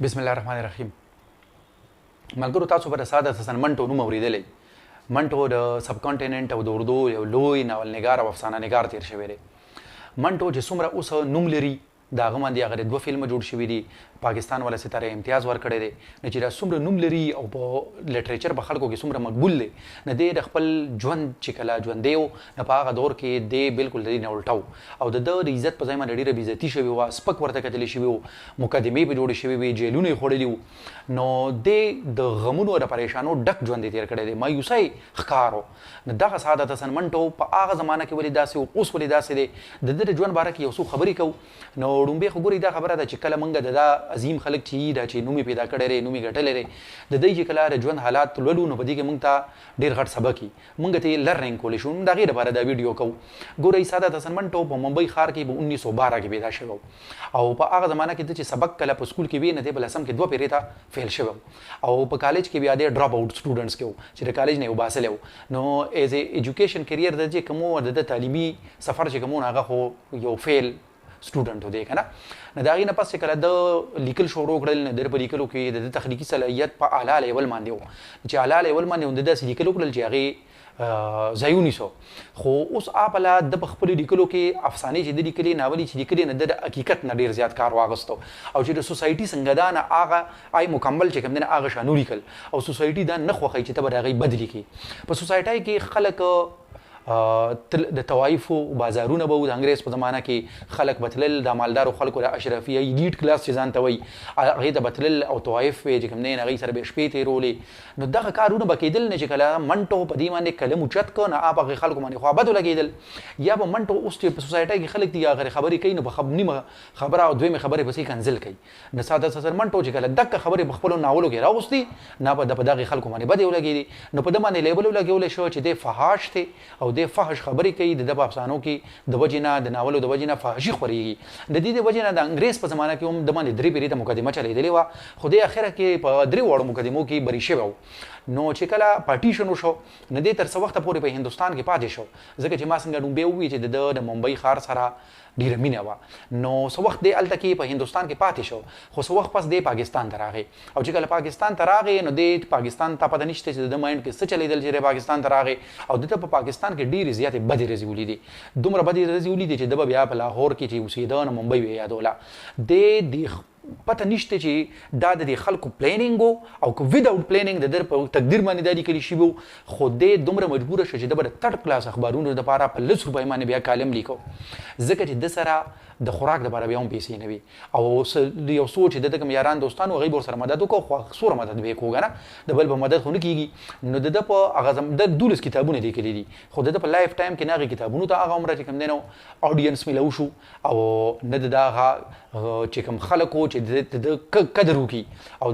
بسم الله الرحمن الرحیم. ملګرو، تاسو به د سعادت حسن منټو نوم اورېدلی. منټو د سب کانټیننټ او د اردو یو لوی ناول نګار او افسانه نګار تیر شوی دی. منټو چې څومره اوس نوم لري، د هغه باندې هغه دوه فلمه جوړ شوي دي، پاکستان والا ستاره امتیاز ورکړی دی. نو چې دا څومره نوم لري او په لټریچر په خلکو کې څومره مقبول دی، نو دی د خپل ژوند چې کله ژوندی و، نو په هغه دور کې دی بالکل د دې نه الټه و او د ده د عزت په ځای باندې ډېره بېعزتي شوې وه، سپک ورته کتلی شوي وو، مقدمې پرې جوړې شوې وې، جیلونه یې خوړلي وو. نو دی د غمونو او د پریشانو ډک ژوند یې تېر کړی دی، مایوسۍ ښکار و. نو دغه سعادت حسن منټو په هغه زمانه کې ولې داسې و، اوس ولې داسې دی، د ده د ژوند باره کې یو څو خبرې کوو. نو ړومبی خو ګورئ دا خبره ده چې کله مونږ د دا عظیم خلک چې دا چې نوم یې پیدا کړی دی، نوم یې ګټلی دی، د دوی چې کله د ژوند حالات لولو، نو په دې کې مونږ ته ډېر غټ سبق وي، مونږ ته یې لرنینګ کولی شو. نو د هغې دپاره دا ویډیو کوو. ګورئ، سعادت حسن منټو په ممبۍ ښار کې په 1912 کې پیدا شوی او په هغه زمانه کې د چې سبق کله په سکول کې وي، نو دی په لسم کې دوه پیرې ته فیل شوی او په کالج کې بیا دی ډراپ آوټ سټوډنټس کې و چې د کالج نه یې وباسلی و. نو ایز ای ایجوکیشن کریئر د چې کوم و، د ده تعلیمي سفر چې کوم و، هغه خو یو فیل سټوډنټ دی که نه. نو د هغې نه پس چې کله ده لیکل شروع کړل، نو د په لیکلو کې د ده تخلیقي صلاحیت په اعلی لیول باندې و، چې اعلی لیول باندې و، د داسې لیکل وکړل چې هغې ځای ونیسو. خو اوس اپله د په خپلو لیکلو کې افسانې چې ده لیکلې، ناولې چې لیکلې، نه ده د حقیقت نه ډېر زیات کار واغستو او چې د سوسایټي څنګه ده، نه هغه آی مکمل چې کوم دی، نه هغه شان ولیکل. او سوسایټي دا نه خوښوي چې ته به د هغې بد لیکې. په سوسایټۍ کې خلک د طوایفو بازارونه به وو. د انګرېز په زمانه کې خلک به تلل، د مالدارو خلکو د اشرفیه ایلیټ کلاس چې ځان ته وایي، هغې ته به تلل او طوایف وې چې کوم دی، هغې سره به شپې تېرولې. نو دغه کارونه به کېدل. نه چې کله منټو په دې باندې قلم اوچت کړ، نه هغه هغې خلکو باندې خوا بد ولګېدل. یا به منټو اوس چې په سوسایټۍ کې خلک دي، هغه خبرې کوي، نو په نیمه خبره او دویمې خبرې پسې کنځل کوي. نو سعادت حسن منټو چې کله دغه خبرې په خپلو ناولو کې راوستي، نه په دغې خلکو باندې بدې ولګېدې. نو په ده باندې لیبل ولګول شو چې دی فحاش دی او دی فحش خبرې کوي، د ده په افسانو کې د وجې نه، د ناولو د وجې نه فحشي خورېږي. د دې د وجې نه د انګرېز په زمانه کې هم د باندې درې پېرې ته مقدمه چلېدلې وه، خو دی اخره کې په درې واړو مقدمو کې بری شوی و. نو چې کله پارټیشن وشو، نو دی تر څه وخته پورې په هندوستان کې پاتې شو، ځکه چې ما څنګه ړومبی وویل چې د ده د ممبۍ ښار سره ډېره مینه وه. نو څه وخت دی هلته کې په هندوستان کې پاتې شو، خو څه وخت پس دی پاکستان ته راغی. او چې کله پاکستان ته راغی، نو دی پاکستان ته پته نشته چې د ده مایند کې څه چلېدل چې دی پاکستان ته راغی او ده ته په پاکستان کې ډېرې زیاتې بدې ورځې ولیدې. دومره بدې ورځې ولیدې چې ده به بیا په لاهور کې چې اوسېده، نو ممبۍ به یې یادوله. دی پته نشته چې دا د دې خلکو پلانینګ و او که ود اوټ پلانینګ د ده په تقدیر باندې دا لیکل شوي وو، خو دی دومره مجبور شو چې ده به د تھرډ کلاس اخبارونو دپاره په 10 روپۍ باندې بیا کالم لیکو، ځکه چې ده سره د خوراک دپاره بیا هم پیسې نه وي. او یو څو چې د ده کوم یاران دوستان وو، هغوی به ورسره مدد وکړو، خو څومره مدد به یې کوو که نه، د بل په مدد خو نه کېږي. نو د ده په هغه ده 12 کتابونه لیکلي دي، خو د ده په لایف ټایم کې نه هغې کتابونو ته هغه عمره چې کوم دی نو اډینس میلاو شو او نه د ده هغه چې کوم خلک وو چې د ده قدر وکړي او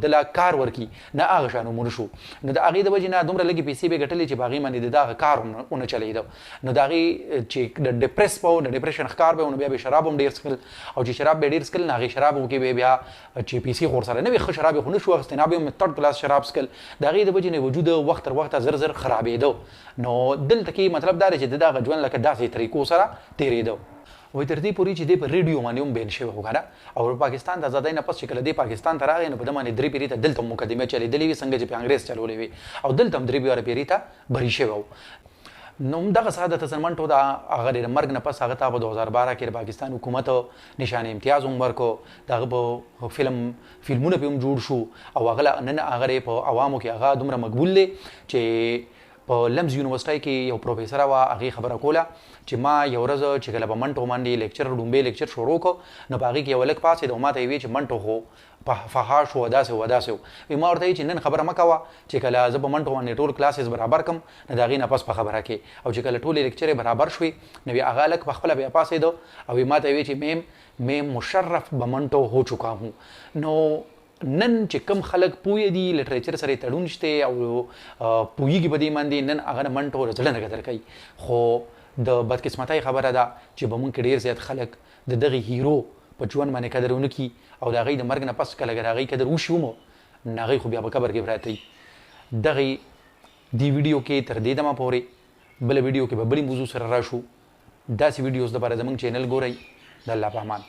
د لا کار ورکړي، نه هغه شان هم شو. نو د هغې د وجې نه دومره لږې پیسې به یې ګټلې چې په هغې باندې د ده هغه کار هم ونه چلېده. نو د هغې چې د ډپرس به و، د ډپریشن ښکار به و، نو بیا به شراب هم ډېر څښل. او چې شراب به ډېر څښل، نو هغې شرابو کې به بیا چې پیسې خو ورسره نه وې، ښه شراب یې خو نه شو اخیستی، نه به هم تھرډ کلاس شراب څښل. د هغې د وجې نه وجود وخت تر وخته زر زر خرابېده. نو دلته کې مطلب دا دی چې د دغه ژوند لکه داسې طریقو سره تېرېده. وای تر دې پورې چې دی په ریډیو باندې هم بین شوی و که نه. او پاکستان د ازادۍ نه پس چې کله دی پاکستان ته راغی، نو په ده باندې درې پیرې ته دلته هم مقدمه چلېدلې وي، څنګه چې په انګرېز چلولې وي، او دلته هم درې واره پیرې ته بری شوی و. نو دغه سعادت حسن منټو د هغه د مرګ نه پس هغه ته په 2012 کې د پاکستان حکومت نشان امتیاز هم ورکړ، د هغه په فلمونه پرې هم جوړ شو. او هغه نن هغه په عوامو کې هغه دومره مقبول دی چې په لمز یونیورسټۍ کې یو پروفیسر وه، هغې خبره کوله چې ما یو ورځ چې کله په منټو باندې لیکچر ړومبی لیکچر شروع کړ، نو په هغې کې یو هلک پاڅېد او ما ته یې ویې چې منټو خو فحاش و، داسې و، داسې و. وی ما ورته چې نن خبره مه کوه، چې کله زه په منټو باندې ټول کلاسز برابر کم، نو د هغې نه پس په خبره کې. او چې کله ټولې لیکچرې برابر شوې، نو بیا هغه هلک په خپله بیا پاڅېده او ما ته یې چې میم، मैं مشرف بمنټو هو چکا هوں. نو نن چې کم خلک پوه دي، لټریچر سره تړون شته او پوهیږي په دې باندې، نن هغه د منټو د زړه نه قدر کوي. خو د بدقسمتۍ خبره ده چې په مونږ کې ډېر زیات خلک د دغه هیرو په ژوند باندې قدر ونه کړي او د هغوی د مرګ نه پس کله که د هغوی قدر وشي هم، نو هغوی خو بیا په قبر کې پراته وي. دغې دې ویډیو کې تر دې دمه پورې، بله ویډیو کې به بلې موضوع سره راشو. داسې ویډیوز دپاره زموږ چینل ګورئ. د الله په امان.